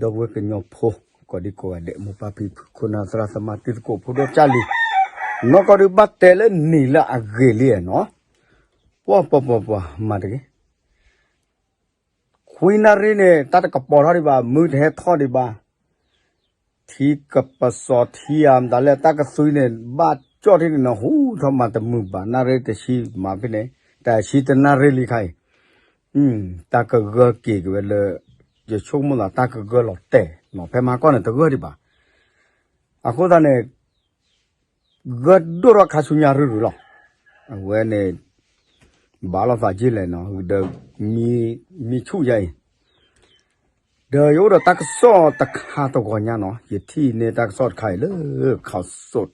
ဒီပုၢ်ဝဲၢ်ကညီဖိ ကိးဒံကိးဂၤဒဲး မိၢ်ပၢ်ဖံဖု ခိၣ်နၢ်သရၣ်သမါ တံၤသကိးဖိဒိၣ်ကၢ်လံၤ, နီၢ်ကီၢ်ဒုးဘၣ်တဲလၢနံၤလၢအဂ့ၤလံနီၤ, ပှၤပှၤပှၤပှၤ မၤတဂ့ၤ ခွံနၣ်ရံၣ်န့ၣ် တၢ်တကပီၤထီၣ်ဒံးဘၣ်, မုၢ်တဟဲထီၣ်ဒံးဘၣ်, ထံကပစီၤထံဧါ မတၤလဲၣ်တၢ်ကသွံန့ၣ် ဘၣ်ကၠီၣ်ထံန့ၣ်နီၤ ဟူထီၣ်မၤတမုာ်ဘၣ် နၣ်ရံၣ်တဆံမၤဖဲန့ၣ် တဆံတနၣ်ရံၣ်လံခါအံၤ, တၢ်ကဂၢၢ်က့ၤက့ၤဝဲလၢ ယဆိကမိၣ်သးတၢ်ကဂၢၢ်လီၤတဲာ်နီၤ ဖဲမဟါကီၢ်န့ၣ် တဂၢၢ်ဒံးဘၣ် အဃိသတးန့ၣ် ဂၢၢ်ဒိၣ်ထီၣ်ခါဆူညါရုၢ်ရုၢ်လီၤ. အဝဲန့ၣ် ဘၣ်လိာ်သးက့လဲၣ်နီၤ ဒီး မံဆူၣ်ယါအံၤ, ဒီးယအိၣ်ဒီးတၢ်ကစီၣ်တခါတဂီၤညါနီၤ ယထံၣ်န့ၢ်တၢ်ကစီၣ်တခါအံၤလၢ ခီၣ်စိး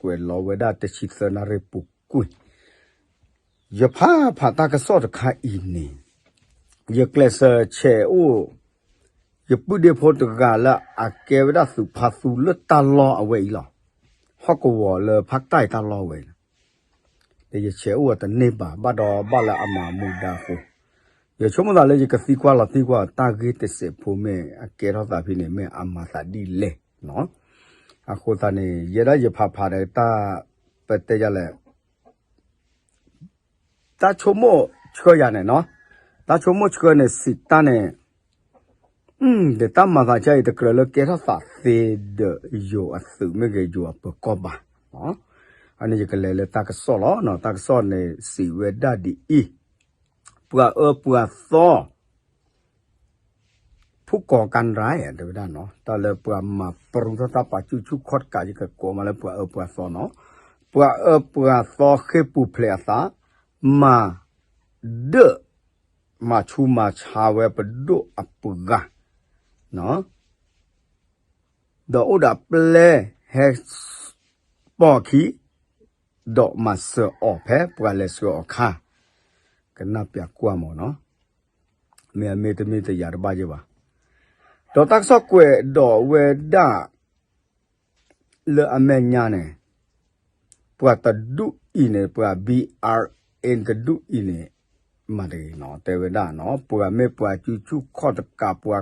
ကွဲးလီၤဝဲဒၣ်တဆံသၢနၣ်ရံၣ်ပူၤကွံာ် ယဖးဖးတၢ်ကစီၣ်တခါအံၤန့ၣ် ယကျဲးစၢးဆဲးအိၣ် ယပုၢ်ဒ့ဖိတဂၤလၢအကဲဝဲဒၣ်သုးဖါသူလၢတၢ်လီၢ်အဝဲအံၤလီၤ. ဟီၣ်ကဝီၤလၢဖးတၢ်အံၤတၢ်လီၢ်ဝဲအံၤ, ဒီးယဆဲးအိၣ်အီၤတန့ၢ်ဘၣ် ဘၣ်ဒီးဘၣ်လၢအမၤမူဒါအဃိ, ယဆိကမိၣ်သးလၢယကသံကွၢ်လီၤသံကွၢ်တၢ်ဂ့ၢ်တစဲးဖိမ့ၢ်အကဲထီၣ်သးဖဲန့ၣ် မ့ၢ်အမၤသးဒ်လဲၣ်နီၤ. အဃိသတးန့ၣ် ယဲဒၣ်ယဖးဖးဒီးတၢ် ပတဲယၤလဲၣ် တၢ်ဆိကမိၣ်ဆှၢယၤန့ၣ်နီၤ, တၢ်ဆိကမိၣ်ဆှၢန့ၣ် စံးတၢ်န့ၣ်, ဒီးတၢ်မၤသးဒ်အံၤ တကြၢးလၢကဲထီၣ်သးသ့ဒီးယိၤအသုးမ့ၢ်ဂ့ၤ ယိၤအပၢၤကီၢ်ဘၣ်, အန့ၣ်ယကလဲၤလၢတၢ်ကစီၣ်လီၤ. တၢ်ကစီၣ်န့ၣ်စံးဝဲဒၣ်ဒ်အံၤ, ပှၤအၢပှၤသီ ဖုၣ်ကိးကါရၤ တဲဝဲဒၣ်နီၤ, တၢ်လၢပှၤမၤပရူထီၣ်တၢ်ပာ်စုဆူၣ်ခီၣ်တကး ယကကိးမးလၢပှၤအၢပှၤသီနီၤ, ပှၤအၢပှၤသီဃ့ၢ်ပူၤဖျဲးအသး, မၤဒၢၣ် မၤဆူးမၤဆါဝဲပဒိၣ်အပှၤဂၤ, ဒီးအိၣ်ဒီးပျဲဟဲ ပိာ်အခံ, ဒီးမၤစၢၤအီၤဖဲပှၤလဲၤစၢၤအီၤခါ, ကနၣ်ပျးကွၢ်မးနီၤ, မ့ၢ်အမ့ၢ်တမ့ၢ်တယၤတဘၣ်ယဲဘၣ်, ဒီးတၢ်ကစီၣ်ကွဲးဒီးဝဲဒၣ် လၢအမဲာ်ညါန့ၣ်, ပှၤတဒူၣ်အံၤန့ၣ် ပှၤ B R N တဒူၣ်အံၤန့ၣ် မၤတဂ့ၤနီၤ, တဲဝဲဒၣ်နီၤ, ပှၤမ့ၢ်ပှၤစုဆူၣ်ခီၣ်တကး ပှၤ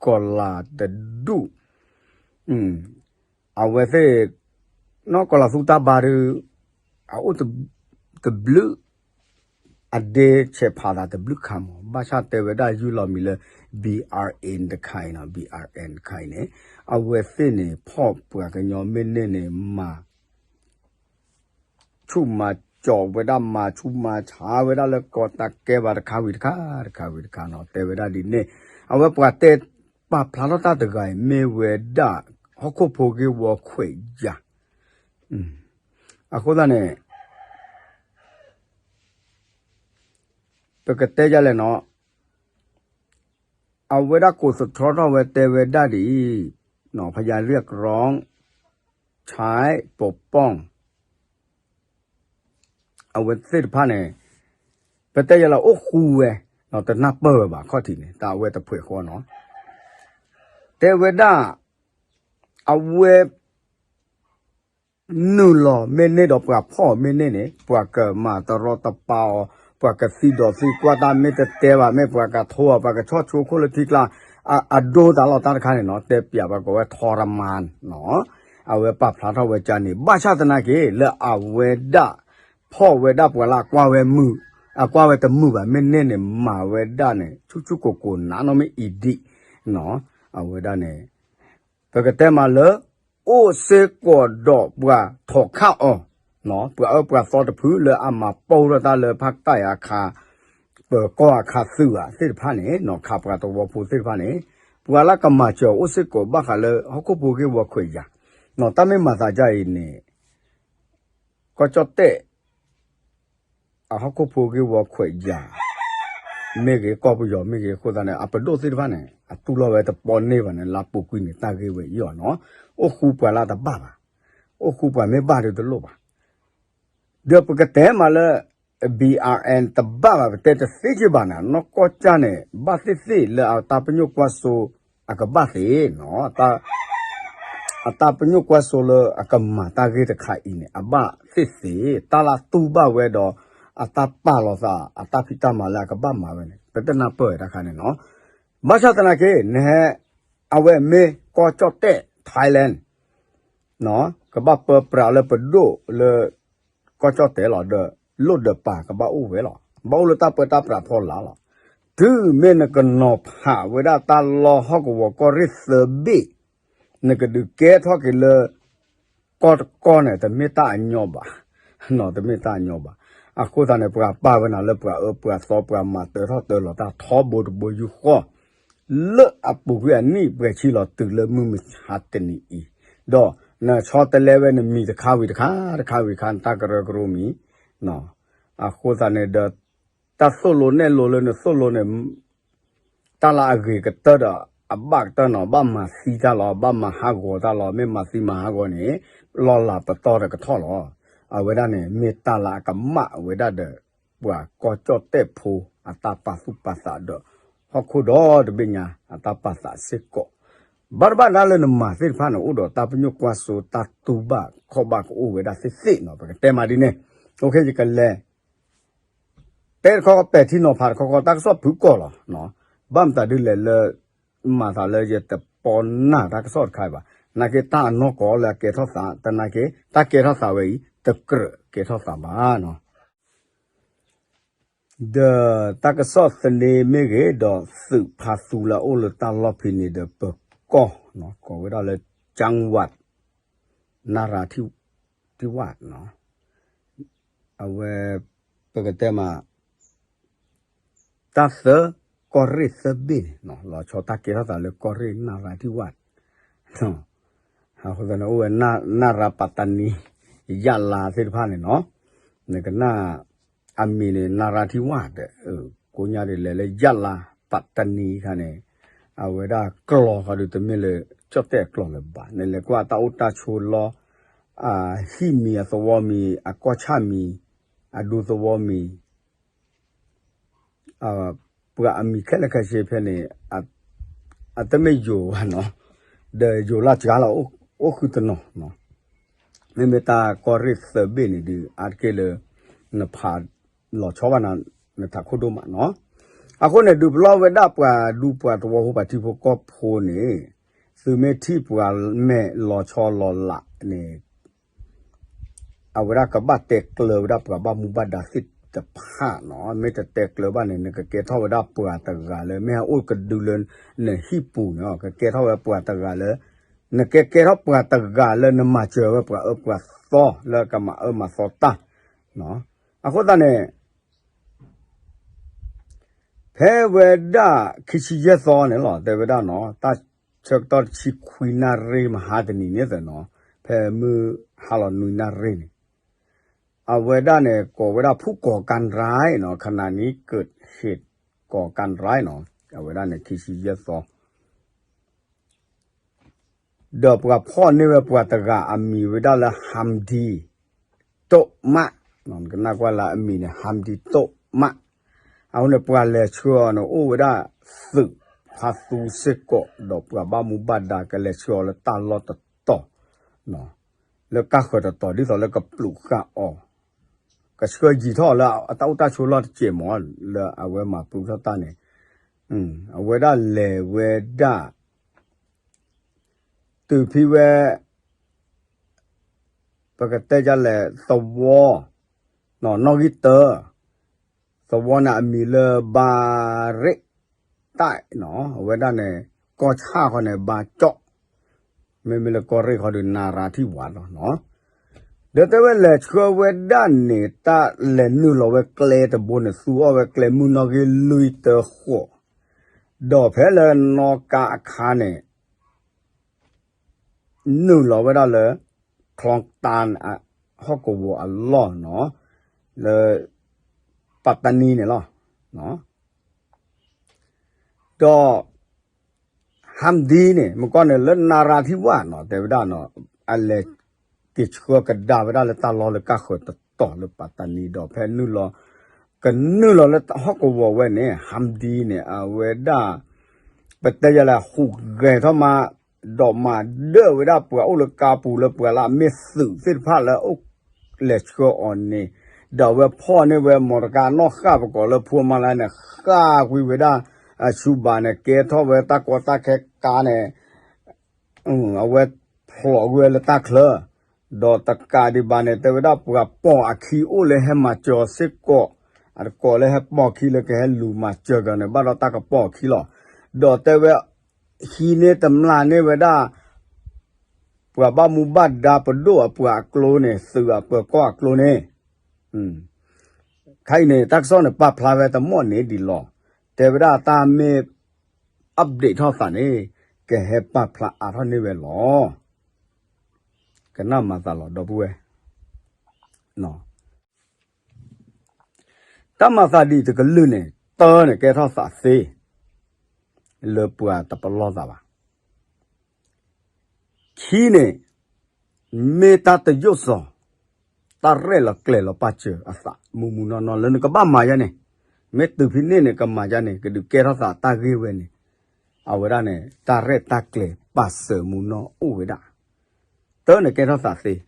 ကီၤလၤတဒူၣ်, အဝဲသ့ၣ် နီၢ်ကီၤလၤသူတၢ်ဘါဒီး အအိၣ်တဘျုး အဒ့ဆဲးဖးသးတဘျုးခါမး, ဘၣ်ဆၣ်တဲဝဲဒၣ်ယုၢ်လီၤမံၤလၢ B R N တခါအံၤနီၤ, B R N တခါအံၤန့ၣ်, အဝဲသ့ၣ်န့ၣ် ဖီၣ်ပှၤကညီမ့ၢ်န့ၢ်န့ၣ် မၤ ဆူၣ်မၤကၠီၤဝဲဒၣ် မၤဆူးမၤဆါဝဲဒၣ်လၢကီၢ်တၢ်ကဲဘၣ်တခါဝံၤတခါ တခါဝံၤတခါနီၤ, တဲဝဲဒၣ်ဒ်န့ၣ်, အဝဲပှၤတဲပာ်ဖျါထီၣ်တၢ်တဂၤအံၤ မ့ၢ်ဝဲဒၣ် ဟီၣ်ခိၣ်ဖိဂ့ၢ်ဝီခွဲးယာ်, အဃိသတးန့ၣ် ပကတဲယၤလဲၣ်နီၤ, အဝဲဒၣ်ကိးသထီထီၣ်ဝဲတဲဝဲဒၣ်ဒ်အံၤ, พยายามเรียกร้อง ใช้ปกป้อง အဝဲသ့ၣ်တဖၣ်န့ၣ်, ပတဲယၤလၢအိၣ်ဃူဝဲ, တနၢ်ပၢၢ်ဝဲဘၣ်ခီၣ်ထံးန့ၣ် တၢ်အဝဲတဖှဲးဃီနီၤ, တဲဝဲဒၣ်, အဝဲ နုာ်လီၤမ့ၢ်န့ၢ်ဒီးပှၤဖီၣ်အီၤမ့ၢ်န့ၢ်န့ၣ် ပှၤကမၤတရီတပါအီၤ, ပှၤကသံဒိးသံကွၢ်တၢ်မ့ၢ်တတဲဘၣ် မ့ၢ်ပှၤကထိအီၤ ပှၤကဆီၣ်ဆိခိၣ်လၢထံကျါ, အဒိတၢ်လီၢ်တၢ်တခါန့ၣ်နီၤ တဲပျးပှၤကိးဝဲ ทรมาน နီၤ, အဝဲပာ်ဖျါထီၣ်ဝဲကါန့ၣ် ဘၣ်ဆၣ်သနာ်က့ လၢအဝဲဒၣ် ဖီၣ်ဝဲဒၣ်ပှၤလၢအကွၢ်ဝဲမုာ်, အကွၢ်ဝဲတမုာ်ဘၣ် မ့ၢ်န့ၢ်န့ၣ် မၤဝဲဒၣ်န့ၣ် ဆူၣ်ဆူၣ်ကိၢ်ကိၢ်နးနီၢ်မ့ၢ်အံၤဒံး, နီၤ, အဝဲဒၣ်န့ၣ် ပကတဲမးလၢ အိၣ်စ့ၢ်ကီးဒီးပှၤထိးခးအီၤ, ပှၤအၢပှၤသီတဖုလၢအမၤပိၢ်ထီၣ်တၢ်လၢဖးတၢ်အံၤအခါ, ပၢၤကီၢ်အခါသုးဧါသ့ၣ်တဖၣ်န့ၣ်, နီၤ, ခးပှၤသဝီဖိသ့ၣ်တဖၣ်န့ၣ်, ပှၤလၢကမၤစၢၤအိၣ်စ့ၢ်ကီးဘၣ်ဃးလၢဟီၣ်ခိၣ်ဖိဂ့ၢ်ဝီခွဲးယာ်, နီၤ, တၢ်မ့ၢ်မၤသးဒ်အံၤန့ၣ် ကီၢ်ကၠီၣ်တဲၣ် အဟီၣ်ခိၣ်ဖိဂ့ၢ်ဝီခွဲးယာ် မ့ၢ်ဂ့ၤ ကီၢ်ပယီၤမ့ၢ်ဂ့ၤအဃိသတးန့ၣ် အပဒိၣ်သ့ၣ်တဖၣ်န့ၣ် အတူၢ်လိာ်ဝဲတပီန့ၢ်ဘၣ်န့ၣ် လါပူၤကွံာ်န့ၣ် တၢ်ဂ့ၢ်ဝဲအံၤအီၤနီၤ, အိၣ်ဃူပှၤလၢတဘၣ်ဘၣ်, အိၣ်ဃူပှၤမ့ၢ်ဘၣ်ဒီးတလိၣ်ဘၣ်, ဒီးပကတဲမးလၢ B R N တဘၣ်ဘၣ် ပတဲတသ့က့ဘၣ်န့ၣ် နီၢ်ကီၢ်ကၢ်န့ၣ် ဘၣ်သ့ၣ်သ့ၣ်လၢအတၢ်ပညိၣ်ကွၢ်စိ အကဘၣ်သ့နီၤ, အတၢ်ပညိၣ်ကွၢ်စိလၢအကမၤတၢ်ဂ့ၢ်တခါအံၤန့ၣ် အဘၣ်သ့ၣ်သ့ၣ် တၢ်လၢတူၢ်ဘၣ်ဝဲဒီး အတၢ်ပာ်လီၤသး အတၢ်ဖံးတၢ်မၤလၢအကဘၣ်မၤဝဲန့ၣ် ပတနၢ်ပၢၢ်ဝဲတခါန့ၣ်နီၤ, ဘၣ်ဆၣ်သနာ်က့ နဟဲ အဝဲမ့ၢ်ကီၢ်ကၠီၣ်တဲၣ် Thailand ကဘၣ်ပၢပြးလၢပဒိၣ်လၢ ကီၢ်ကၠီၣ်တဲၣ်လီၤဒီး လိၣ်ဒီးပၢ်ကဘၣ်အိၣ်ဝဲလီၤ. ဘၣ်အိၣ်လၢတၢ်ပၢတၢ်ပြးဖီလာ်လီၤ. တုၤမ့ၢ်နကနီၤဖးဝဲဒၣ်တၢ်လီၢ်ဟီၣ်ကဝီၤကီၢ်ရ့ၣ်သၢဘ့ၣ် နကဒုးကဲထီၣ်က့ၤလၢ ကီၢ်တကီၢ်န့ၣ် တမ့ၢ်တၢ်အညီဘၣ်, တမ့ၢ်တၢ်အညီဘၣ်. အဃိသတးန့ၣ် ပှၤပာ်ဝဲနၤလၢပှၤအၢပှၤသီ ပှၤမၤတၢထီၣ်တၢလီၤတၢ်ထီဘိတဘိယူၢ်ဃီ လၢအပူၤကွံာ်အနံၣ်ပှဲၤဆံလီၤတုၤလၢမုၢ်မဆါတနံၤအံၤ, ဒီးနဆီတလဲဝဲနမံၤတခါဝံၤတခါ တခါဝံၤတခါ နတၢ်ကရၢကရိမံၤ, အဃိသတးန့ၣ်ဒီး တၢ်သိၣ်လိနဲၣ်လိလၢနသိၣ်လိန့ၣ် တၢ်လၢအဂ့ၤကတၢၢ်ဒီး အဘၣ်ကတၢၢ်နီၤ ဘၣ်မၤသံတၢ်လီၤ ဘၣ်မၤဟးဂီၤတၢ်လီၤ မ့ၢ်မၤသံမၤဟးဂီၤန့ၣ် လီၢ်လၤပတီၢ်တကထီၣ်လီၤ. အဝဲဒၣ်န့ၣ် မ့ၢ်တၢ်လၢအကမၣ်ဝဲဒၣ်ဒီး ပှၤကီၢ်ကၠီၣ်တဲၣ်ဖိ အတၢ်ပာ်သူၣ်ပာ်သးဒီး ဟီၣ်ခိၣ်ဒီတဘ့ၣ်ညါအတၢ်ပာ်သးစ့ၢ်ကီး, ဘၣ်တဘၣ်ဒၣ်လၢနမၤသ့ၣ်တဖၣ်န့ၣ် အိၣ်ဒီးတၢ်ပညိၣ်ကွၢ်စိ တၢ်တူၢ်ဘၣ်ခီၣ်ဘၣ်ကအိၣ်ဝဲဒၣ်သ့ၣ်သ့ၣ်နီၤ ပကတဲမးဒ်န့ၣ်, ယကလဲၤ တဲတခီပဲာ်ထံနီၤဖးတခီခီ တၢ်ကစီၣ်ဖုၣ်ကိာ်လီၤ. ဘၣ်မတၤဒ်လဲၣ်လၢ မၤသးလၢယတပီနၢ်တၢ်ကစီၣ်တခါအံၤဘၣ်, နာ်က့တၢ်အနီၢ်ကီၢ်လၢအကဲထီၣ်သး တနာ်က့ တၢ်ကဲထီၣ်သးဝဲအံၤ တကြၢးကဲထီၣ်သးဘၣ်နီၤ. ဒီးတၢ်ကစီၣ်သန့မ့ၢ်ဂ့ၤ ဒီးသုးဖးသူလၢအအိၣ်လၢတၢ်လီၢ်ဖဲန့ၣ်ဒီး ပၢၤကီၢ်နီၤ ကိးဝဲဒၣ်လၢ ကၠၢင်းဝး နၢရၤထံဝးနီၤ, အဝဲ ပကတဲမး တၢ်သၢ ကီၢ်ရ့ၣ်သၢဘ့ၣ်န့ၣ် လီၤဆီတၢ်ကဲထီၣ်သးလၢကီၢ်ရ့ၣ် နၢရၤထံဝး အဃိသတးန့ၣ် အိၣ်ဝဲ နၢရၤပၣ်တနံ ယၣ်လါသ့ၣ်တဖၣ်န့ၣ်နီၤ, နကနၣ် အမံၤန့ၣ် နၢရၤထံဝးဒီး ကိးညါဒ်လဲၣ်လၢယၣ်လါ ပၣ်တနံခါန့ၣ် အဝဲဒၣ်ကျိာ်ဃီဒီးတမ့ၢ်လၢ ကၠီၣ်တဲၣ်အကျိာ်လၢၤဘၣ်, နလဲၤကွၢ်တၢ်အိၣ်တၢ်ဆိးလီၢ် အဟံၣ်မံၤအသဝီမံၤ အကီၢ်ဆၣ်မံၤ အဒူသဝီမံၤ ပှၤအမံၤခဲလၢာ်ခဲဆ့ဖဲန့ၣ် အတမ့ၢ်ယိၤဘၣ်နီၤ, ဒီးယိၤလၢစှၤလီၤ အိၣ်ဃုာ်တနီၤနီၤ, မ့မ့ၢ်တၢ်ကီၢ်ရ့ၣ်သၢဘ့ၣ်န့ၣ်ဒုး အါတက့ၢ်လၢ နဖးလီၤဆီဘၣ်နၤ နထးခိၣ်ဒိၣ်မးနီၤ. အဃိန့ၣ် ဒုးပလီၢ်ဝဲဒၣ်ပှၤဒူပှၤသဝီဖိပာ်ထံဖိကီၢ်ဖိန့ၣ် သုမ့ၢ်ထံၣ်ပှၤမဲာ်လီၤဆီလီၤလးန့ၣ် အဝဲဒၣ်ကဘၣ်တဲကျၢၤဝဲဒၣ်ပှၤဘၣ်မူဘၣ်ဒါသ့ၣ်တဖၣ်နီၤ, မ့ၢ်တတဲကျၢၤဘၣ်န့ၣ် နကကဲထီၣ်ဝဲဒၣ်ပှၤတဂၤလၢ မ့ၢ်ဟဲအိၣ်ကဒုလၢနဟံၣ်ပူၤန့ၣ် ကကဲထီၣ်ဝဲပှၤတဂၤလၢ နကကဲထီၣ်ပှၤတဂၤလၢနမၤစၢၤဝဲပှၤအၢပှၤသီလၢကမၤအၢမၤသီတၢ်, အဃိသတးန့ၣ် ဖဲဝဲဒၣ်ခံဆံယဲၢ်သီန့ၣ်လီၤ တဲဝဲဒၣ်နီၤ တၢ်ဆၢကတီၢ်တဆံခွံနၣ်ရံၣ်မဟါတနံၤန့ၣ်သနီၤ, ဖဲမုၢ်ဟါလီၤနွံနၣ်ရံၣ်န့ၣ် အဝဲဒၣ်န့ၣ် ကိးဝဲဒၣ်ဖုၣ်ကိာ်ကၣ်ရၢၣ်နီၤ ခနံၤကၢးဟ့ၣ်ကိာ်ကၣ်ရၢၣ်နီၤ အဝဲဒၣ်န့ၣ် ခံဆံယဲၢ်သီ ဒီးပှၤဖီၣ်န့ၢ်ဝဲပှၤတဂၤအမံၤဝဲဒၣ်လၢ ဟၣ်ဒံ တိၣ်မး, ကနၣ်ကွၢ်လၢအမံၤန့ၣ် ဟၣ်ဒံတိၣ်မး, အဃိန့ၣ် ပှၤလဲၤဆှၢအီၤန့ၣ် အိၣ်ဝဲဒၣ်သုးဖါသူစ့ၢ်ကီး ဒီးပှၤဘၣ်မူဘၣ်ဒါကလဲၤဆှၢအီၤလၢတၢ်လီၢ်တတီၤ လၢကၢ်ဃၢၤတတီၤ ဒ်သိးလၢကပျုးဃာ်အီၤ ကဆှၢယံၤထီၣ်အီၤလၢအတၢ်အိၣ်တၢ်ဆိးလီၢ်တစဲးမး လၢအဝဲမၤပူထီၣ်တၢ်န့ၣ် အဝဲဒၣ်လဲၤဝဲဒၣ် တုၤဖဲဝဲ ပကတဲဒ်လဲၣ် သဝီ နီၣ်ဂံၢ်တၢ သဝီန့ၣ်အမံၤလၢ ဘါရ့ၣ်တၢ်နီၤ အဝဲဒၣ်န့ၣ် ကီၢ်ဆၣ်ဃီန့ၣ် ဘါကၠီၣ် မ့မ့ၢ်လၢကီၢ်ရ့ၣ်ခီဒီး နၤရၤထံဝးလီၤနီၤ ဒီးတဲဝဲလဲၤဆှၢဝဲဒၣ်န့ၣ် တၢ်လဲၤနုာ်လီၤဝဲကျဲတဘိန့ၣ် သူအီၣ်ဝဲကျဲမုၢ်နီၣ်ဂံၢ်လွံၢ်တၢဃိး ဒီးဖဲလၢနီၣ်ကါအခါန့ၣ် နုာ်လီၤဝဲဒၣ်လၢ ချီတၢ် ဟီၣ်ကဝီၤအလီၢ်နီၤ လၢ ပၣ်တနံန့ၣ်လီၤ. ဒီး ဟၣ်ဒံန့ၣ် မ့ၢ်ကီၢ်န့ၣ်လၢနၤရၤထံဝးနီၤ တဲဝဲဒၣ်နီၤ အလဲၤက့ၤဆှၢကဒါဝဲဒၣ်လၢတၢ်လီၢ်လၢကၢ်ဃၢၤတတီၤလၢပၣ်တနံဒီး ဖဲနုာ်လီၤ ကနုာ်လီၤလၢဟီၣ်ကဝီၤဝဲန့ၣ် ဟၣ်ဒံန့ၣ် အဝဲဒၣ် ပတဲယၤလဲၣ် ဟူးဂဲၤထီၣ်မး ဒီးမၤဒၢၣ်ဝဲဒၣ်ပှၤအိၣ်လၢကါပူၤလၢပှၤလၢအမ့ၢ်သုးသ့ၣ်တဖၣ်လၢအအိၣ်လဲၤဆှၢအီၤန့ၣ် ဒီးအဝဲဖီၣ်န့ၢ်ဝဲမီတကါနီၣ်ဃၣ်ပကိးလၢဖူမါလါန့ၣ် ဃၣ်ကွံာ်ဝဲဒၣ် အဆူဘၣ်န့ၣ် ကဲထီၣ်ဝဲတၢ်ကီတၢ်ခဲကါန့ၣ် အဝဲဖျိးကွံာ်ဝဲလၢတၢ်ချၢ, ဒီးတကးဒံးဘၣ်န့ၣ် တဲဝဲဒၣ်ပှၤပိာ်အခံအိၣ်လၢဟဲမၤစၢၤအီၤစ့ၢ်ကီး, အတကိးလၢဟဲပိာ်အခံလၢကဟဲလူၤမၤစၢၤကီးန့ၣ် ဘၣ်ဒီးတၢ်ကပိာ်အခံလီၤ. ဒီးတဲဝဲ ဟံးန့ၢ်တမျၢ်န့ၢ်ဝဲဒၣ် ပှၤဘၣ်မူဘၣ်ဒါပဒိၣ်အပှၤအကျိန့ၣ် သုးအပၢၤကီၢ်အကျိန့ၣ် ခဲအံၤန့ၣ် တၢ်ကစီၣ်န့ၣ် ပာ်ဖျါဝဲတမီၢ်န့ၣ်ဒံးလီၤ. တဲဝဲဒၣ်တၢ်မ့ၢ် update ထီၣ်သးန့ၣ် ကဟဲပာ်ဖျါအါထီၣ်န့ၢ်ဝဲလီၤ. ကနၣ်မၤသးလီၤ ဒီပုၢ်ဝဲၢ်. တၢ်မၤသးဒ်အံၤတကလုာ်န့ၣ် တၢန့ၣ်ကဲထီၣ်သးသ့ လၢပှၤတပလီၢ်သးဘၣ်. ခံန့ၣ် မ့ၢ်တၢ်တယိၣ်စီၤ တၢ်ရဲၣ်လီၤကျဲၤလီၤပာ်စၢၤအသးမူမူနီၢ်နီၢ်လၢနကဘၣ်မၤယါန့ၣ်, မ့ၢ်တုၤဖဲန့ၣ်န့ၣ် ကမၤယါန့ၣ် ကဒုးကဲထီၣ်သးတၢ်ဂ့ၢ်ဝဲန့ၣ်, အဝဲဒၣ်န့ၣ် တၢ်ရဲၣ်တၢ်ကျဲၤပာ်စၢၤမူနီၢ်အိၣ်ဝဲဒၣ်. တၢန့ၣ်ကဲထီၣ်သးသ့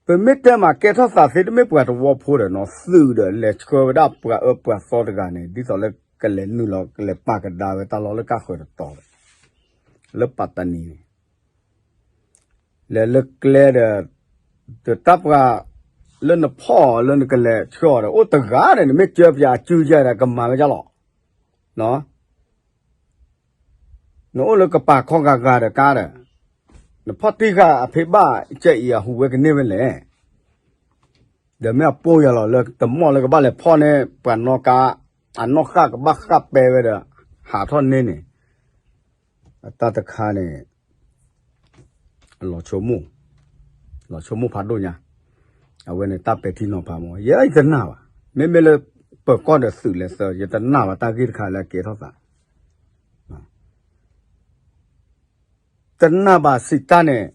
ပမ့ၢ်တဲမးကဲထီၣ်သးသ့ တမ့ၢ်ပှၤတဝီဖိဒီးနီၤ သုးဒီးလဲၤဆှၢဝဲဒၣ်ပှၤအၢပှၤသီတဂၤန့ၣ် ဒ်သိးလၢကလဲၤနုာ်လီၤ ကလဲၤပာ်ကဒါဝဲတၢ်လီၢ်လၢကါဃၢၤတတီၤဒီး လၢပၣ်တနံၤန့ၣ် လဲၤလၢကျဲဒီး တၢ်ပှၤလၢနဖီၣ်အီၤလၢနကလဲၤဆှၢအီၤဒီး အိၣ်တဂၤဒီး နမ့ၢ်ကၢပၠးအစုယၤဒီး ကမၤဝဲဒ်လီၤ. နအိၣ်လၢကပာ်ခီဂၤဂၤဒီးကါဒီး နဖီၣ်တံၢ်ဃာ်အဖံးဘၣ် ကဲအံၤအဟူးဝဲကန့ၢ်ဝဲလဲၣ်. ဒီးမ့ၢ်အပိၢ်ယၤလီၤလၢတမီၢ်လၢကဘၣ်လဲၤဖီၣ်န့ၢ် ပှၤနီၣ်ကါ အနီၣ်ဃၣ်ကဘၣ်ဃၣ်ပဲဝဲဒီး ဟးထီၣ်န့ၢ်န့ၣ် အတၢ်တခါန့ၣ် လီၤဆိကမိၣ်, လီၤဆိကမိၣ်ဖးဒိၣ်ညါ, အဝဲန့ၣ်တၢ်ပဲာ်ထံနီၤဖးမး ယဲယတနာ်ဘၣ်, မ့မ့ၢ်လၢပၢၤကီၢ်ဒီးသုးလဲၤသၢ ယတနာ်ဘၣ်တၢ်ဂ့ၢ်တခါလၢအကဲထီၣ်သး တနာ်ဘၣ်စံးတၢ်န့ၣ်,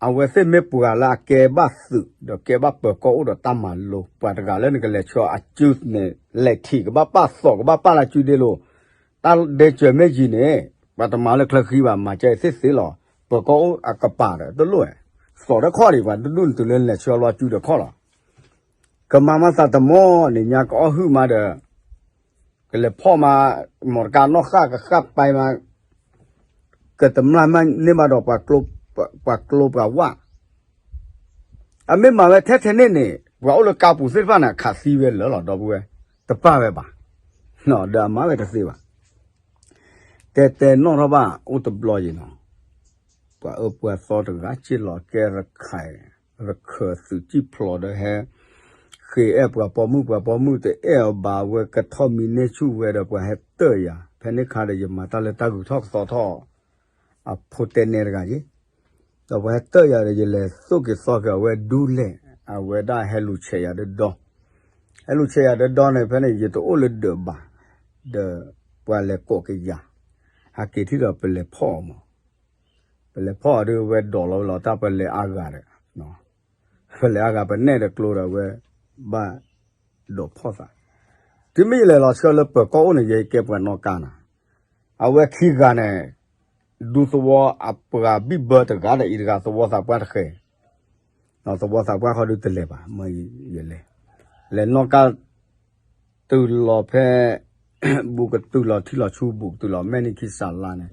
အဝဲသ့ၣ်မ့ၢ်ပှၤလၢအကဲဘၣ်သုး ဒီးကဲဘၣ်ပၢၤကီၢ်အိၣ်ဒီးတၢ်မၤလိ, ပှၤတဂၤလၢနကလဲၤဆှၢအစုန့ၣ် လဲၤထံၣ်ကဘၣ်ပာ်သီၣ်ကဘၣ်ပာ်လၢစုဒ့လိၤ, တၢ်ဒဲကၢၤမ့ၢ်ယံၤန့ၣ် ပှၤတမၤလၢချၢဃံဘၣ် မၤကဲအံၤသ့ၣ်သ့လီၤ, ပၢၤကီၢ်အိၣ်အကပၤဒီးတလိၣ်, သီၣ်တခီၣ်ဒံး ပှၤတဒူၣ်နတုၤလၢလဲၤဆှၢလီၤစုဒီးခီၣ်လီၤ, ကမၤမၤသးတမီၢ်န့ၣ် ညါကအီၣ်ဟုၣ်မးဒီး ကလဲၤဖီၣ်မး, မီၢ်တကါနီၣ်ဃၣ်ကဃၣ်ပဲမး, ကတမျၢ်မးန့ၢ်ဘၣ်ဒီး ပှၤကျိပှၤဝၣ်, အမ့ၢ်မၤဝဲထဲထဲန့ၣ်န့ၣ် ပှၤအိၣ်လၢကါပူၤသ့ၣ်တဖၣ်န့ၣ် အခးသံဝဲလၢာ်လီၤ ဒီပုၢ်ဝဲၢ်, တပာ်ဝဲဘၣ်, ဒီးအမၤဝဲတသ့ဘၣ်, တဲတဲနီၣ်ထီၣ်ဘၣ် အိၣ်တဘျီယံၤနီၤ, ပှၤအၢပှၤသီတဂၤ က့ၣ်လီၤကဲရခၢၣ်, ရခၢၣ်သုးကံၣ်ဖျိးဒီးဟဲ ဃ့အဲၣ်ပှၤပိာ်မုၣ် ပှၤပိာ်မုၣ်တအဲၣ်အီၤဘၣ် အဝဲကထီၣ်မံန့ၢ်ဆူၣ်ဝဲဒီးပှၤဟဲတၢၣ်ယၤ, ဖဲန့ၣ်ခါဒီးယမၤတၢ်လၢတၢ်ဂုၤထီၣ်ကသီထီၣ် အဖိတဲနဲတဂၤယ့ၣ်, ဒီးပှၤဟဲတၢၣ်ယၤဒီး ယလဲၤသိၣ်က့ၤသီက့ၤအဝဲဒူလဲၣ်, အဝဲဒၣ်ဟဲလူၤဆဲးယၤဒီဒီ, ဟဲလူၤဆဲးယၤဒီဒီန့ၣ် ဖဲန့ၣ် ယတအိၣ်လၢဒၢးဘၣ်, ဒီးပှၤလဲၤကိးက့ၤယၤ, ဟးက့ၤထံၣ်ဒီးပလဲၤဖီၣ်အီၤမး ပလဲၤဖီၣ်အီၤဒီး ဝဲဒိးလီၤဝဲလီၤတၢ် ပလဲၤအါဂၤဒီး, ပလဲၤအါဂၤ ပနဲၣ်ဒီးကျိဒီး အဝဲဘၣ်ဒိးဖီၣ်သး, တုၤမ့ၢ်ယလဲၤလီၤဆှၢလၢပၢၤကီၢ်အိၣ်န့ၣ် ယကဲပှၤနီၣ်ကါနီၤ, အဝဲခံဂၤန့ၣ် ဒူသဝီအပှၤဘံၣ်ဘၢတဂၤဒီး အံၤတဂၤသဝီသးပှၢ်တဃဲၤ သဝီသးပှၢ်ခီဒုတလဲၤဘၣ်, မ့ၢ်ယလဲၤ, လဲၤနီၣ်ကါ တုၤလီၤဖဲ ဘူးကတုၤလီၤထံလီၤဆူဘူးကတုၤလီၤ မဲာ်နံၤခံစးလါန့ၣ်,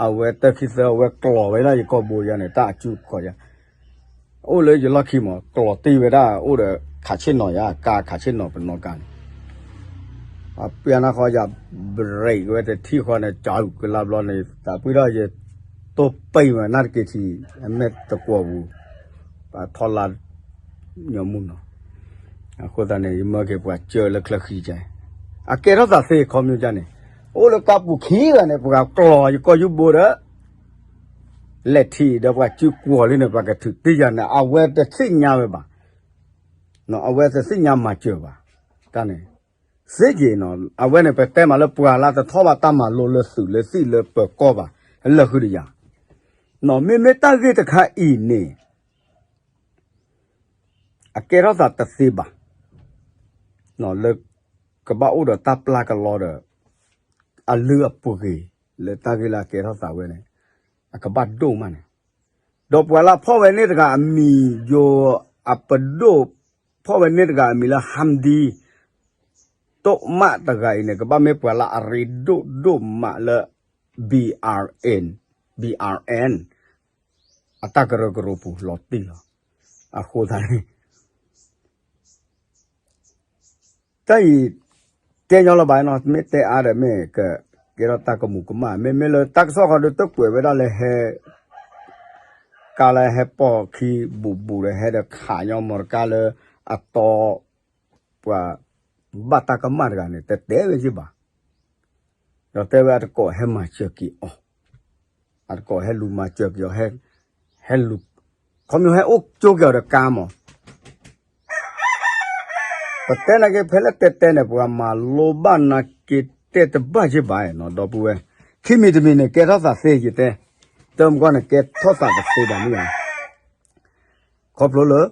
အဝဲတၢ်ခံသၢ အဝဲကျီၤဝဲဒၣ်ယကိာ်ဘိယါန့ၣ် တၢ်အစုကီၢ်ယါ, အိၣ်လၢယလီၢ်ခံမး ကျီၤတံၢ်ဝဲဒၣ် အိၣ်ဒီးခးဆ့ၣ်နီၤယါ ကါခးဆ့ၣ်နီၤပနီၣ်ကါန့ၣ် အပျဲနၢ်ဃီယၤ brake ဝဲတထံၣ်ဃီန့ၣ် ကၠီကလါဘျီန့ၣ် သးပှၢ်ဒီးယတိၢ်ပံၢ်ဝဲနၢ်တက့ၤထံး အမဲာ်တကွီၢ်ပူၤ ပထီလါ ညီမုၢ်နီၤ, အဃိသတးန့ၣ် ယမၢက့ၤပှၤစၢလၢချၢဃံကါ, အကဲထီၣ်သးသ့ခီမီကါန့ၣ်, အိၣ်လၢကါပူၤခံဂၤန့ၣ် ပှၤကျီၤယကိာ်ယူၢ်ဘိဒီး လဲၤထံၣ်ဒီးပှၤစုကွီၤလံန့ၣ် ပှၤကထုးတ့ၢ်ယၤန့ၣ် အဝဲတသ့ၣ်ညါဝဲဘၣ်, အဝဲတသ့ၣ်ညါမၤစၢၤဘၣ်, တၢ်န့ၣ် သ့က့ၤနီၤ အဝဲန့ၣ် ပတဲမးလၢပှၤလၢတထီၣ်ဘၣ်တၢ်မၤလိလၢသုးလၢသံၣ်လၢပၢၤကီၢ်ဘၣ် လၢဃုတယၤ, မ့မ့ၢ်တၢ်ဂ့ၢ်တခါအံၤန့ၣ် အကဲထီၣ်သးတသ့ဘၣ်, လၢကဘၣ်အိၣ်ဒီးတၢ်ပျၢ်ကလီဒီး အလုၢ်အပှ့ၤလၢတၢ်ဂ့ၢ်လၢအကဲထီၣ်သးဝဲန့ၣ် အကဘၣ်ဒိၣ်မးန့ၣ်, ဒီးပှၤလၢဖီၣ်ဝဲန့ၣ်တဂၤအမံၤ ယိၤ အပဒိၣ် ဖီၣ်ဝဲန့ၣ်တဂၤအမံၤလၢ ဟၣ်ဒံ တိၣ်မးတဂၤအံၤန့ၣ် ကဘၣ်မ့ၢ်ပှၤလၢအရ့ဒိၣ်ဒိၣ်မးလၢ B R N ဘံၣ်အၣ်အဲၣ် အတၢ်ကရၢကရိပူၤလီၤတံၢ်လီၤ. အဃိသတးန့ၣ် တၢ်အံၤ တဲညီလၢၤဘၣ်နီၤ, မ့ၢ်တဲအါဒီးမ့ၢ်ကကဲထီၣ်တၢ်ကမူၤကမၣ်, မ့မ့ၢ်လၢတၢ်ကစီၣ်ဃီဒီးတကွဲးဝဲဒၣ်လၢဟဲ ကါလၢဟဲပိာ်ခံဘူးဘူးဒီး ဟဲဒီးခးညီမီတကါလၢအတီ ပှၤဘၣ်တၢ်ကမၣ်တဂၤန့ၣ် တတဲဝဲယ့ၢ်ဘၣ်. ဒီးတဲဝဲအတကိးဟဲမၤစၢၤက့ၤအီၤ, အတကိးဟဲလူၤမၤစၢၤက့ၤအီၤ, ဟဲလူၤ ခီဖျိဟဲအိၣ်ကၠိက့ၤအီၤဒီးကါမး. ပတဲနာ်က့ ဖဲလၢတဲတဲန့ၣ် ပှၤမၤလိဘၣ်နာ်က့ တဲတဘၣ်ယ့ၢ်ဘၣ်နီၤ ဒီပုၢ်ဝဲၢ်. ခံမံၤတမံၤန့ၣ် ကဲထီၣ်သးသ့ယတဲ, တမ့ၢ်ကွၢ်န့ၣ် ကဲထီၣ်သးတသ့ဘၣ်မ့ၢ်ဧါ. ခီဖျိလၢ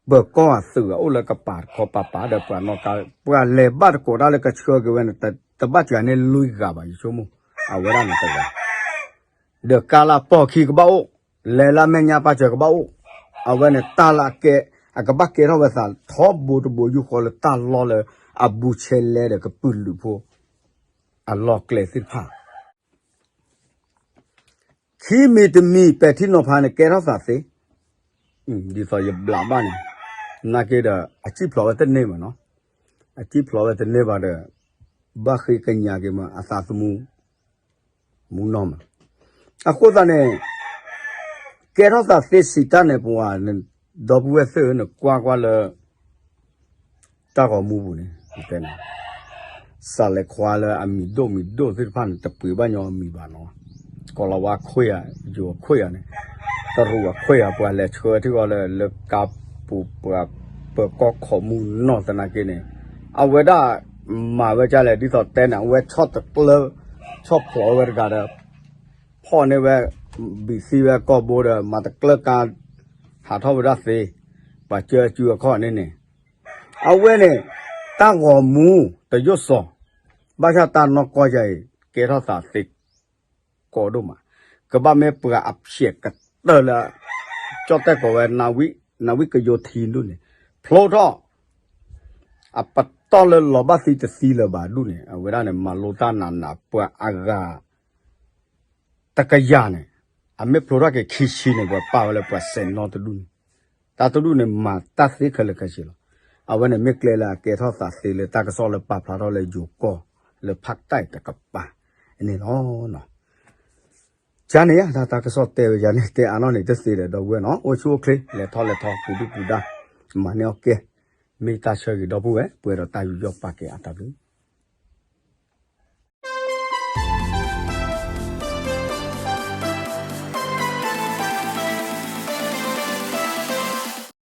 ပၢၤကီၢ်အသုးအအိၣ်လၢကပၤတခီပၤပၤဒီးပှၤနီၢ်ကါ, ပှၤလဲၤဘၣ်တကိးတၢ်လၢကဆှၢက့ၤဝဲန့ၣ် တဘၣ်စှၤန့ၢ်လွံၢ်ဂၤဘၣ် ယဆိကမိၣ်, အဝဲဒၣ်န့ၣ်တဂၤ ဒီးကါလၢအပိာ်ခံကဘၣ်အိၣ်, လဲၤလၢအမဲာ်ညါပာ်စၢၤကဘၣ်အိၣ်, အဝဲန့ၣ်တၢ်လၢအကဲ, အကဘၣ်ကဲထီၣ်ဝဲသးထီဘိတဘိယူၢ်ဃီလၢတၢ်လီၢ်လၢ အဘူးဆဲလဲဒီးကပုာ်လုးဖိ အလီၢ်ကျဲသ့ၣ်တဖၣ် ခံမံၤတမံၤ ပဲာ်ထံနီၤဖးန့ၣ် ကဲထီၣ်သးသ့, ဒ်သိးယဘျးဘၣ်န့ၣ်, နာ်က့ဒီး အစံၣ်ဖျိးဝဲတန့ၢ်ဘၣ်နီၤ, အစံၣ်ဖျိးဝဲတန့ၢ်ဘၣ်ဒီး ဘၣ်ဃ့ကညးက့ၤမး အသးသမူ မူနီၢ်မး. အဃိသတးန့ၣ် ကဲထီၣ်သးသ့စံးတၢ်န့ၣ် ပှၤ ဒီပုၢ်ဝဲၢ်သ့ၣ်ဧၢ နကွၢ်ကွၢ်လၢ တၢ်ဂီၤမူပူၤန့ၣ် တဲန့ၣ် စးလဲၤခွါလၢအမံၤဒိၣ်မံၤဒိၣ်သ့ၣ်တဖၣ်န့ၣ် တပှ့ၤဘၣ်ညီအမံၤဘၣ်နီၤ, ကီၤလၤဝါခွဲးယာ် ယိၤခွဲးယာ်န့ၣ်, တရူးအခွဲးယာ် ပှၤလဲၤဆှၢထံၣ်ဃီလၢ လၢကါပူၤပှၤပၢၤကီၢ်ခိးမူနီၢ်သနာ်က့န့ၣ်, အဝဲဒၣ်မၤဝဲဒ်လဲၣ် ဒ်သိးတဲန့ၣ် အဝဲဆီၣ်တကျၢ ဆီၣ်ဖျိးဝဲတဂၤဒီး ဖီၣ်န့ၢ်ဝဲ ဘံၣ်သံဝဲကီၢ်ဘိဒီး မၤတကျၢကါ ဟးထီၣ်ဝဲဒၣ်သ့, ပှၤကၢစုအခီၣ်န့ၣ်န့ၣ်, အဝဲန့ၣ် တၢ်ဂီၤမူ တယိၣ်စီၤ, ဘၣ်ဆၣ်တၢ်နီၢ်ကီၢ်ယၤအံၤ ကဲထီၣ်သးသ့ ကီဒိၣ်မး, ကဘၣ်မ့ၢ်ပှၤအဖျဲးကတၢၢ်လၢ ကၠီၣ်တဲၣ်ကိးဝဲ နဝံၣ်ကယိထံဒူၣ်န့ၣ် ဖျိထီၣ် အပတီၢ်လၢလီၤဘၣ်သံတသံလၢၤဘၣ်ဒူၣ်န့ၣ် အဝဲဒၣ်န့ၣ် မၤလိတၢ်နးနး ပှၤအဂၤ တကယၤန့ၣ် အမ့ၢ်ဖျိထီၣ်က့ၤခံဆံန့ၣ် ပှၤပာ်ဝဲလၢပှၤစဲးနီတဒူၣ်န့ၣ်, တၢ်တဒူၣ်န့ၣ် မၤတၢ်သ့ခဲလၢာ်ခဲဆ့လီၤ. အဝဲန့ၣ်မ့ၢ်ကျဲလၢအကဲထီၣ်သးသ့လၢ တၢ်ကစီၣ်လၢပာ်ဖျါထီၣ်လၢယိၤကီၢ် လၢဖးတၢ်တကပၤန့ၣ်လီၤ. ကန့ၣ် တၢ်ကစီၣ်တဲဝဲယၤန့ၣ် တဲအါနီၢ်န့ၣ် တသ့ဒီး ဒီပုၢ်ဝဲၢ်နီၤ, အိၣ်ဆူၣ်အိၣ်ချ့ လဲၤထီၣ်လဲၤထီ ပူၤဒုၣ်ပူၤဒါ မၤန့ၢ်အီၣ်ကဲ, မ့ၢ်တၢ်ဆၢဂ့ၤ ဒီပုၢ်ဝဲၢ် ပှဲၤဒီးတၢ်ယူးယီၣ်ပာ်ကဲအါတၢ်ဘျုး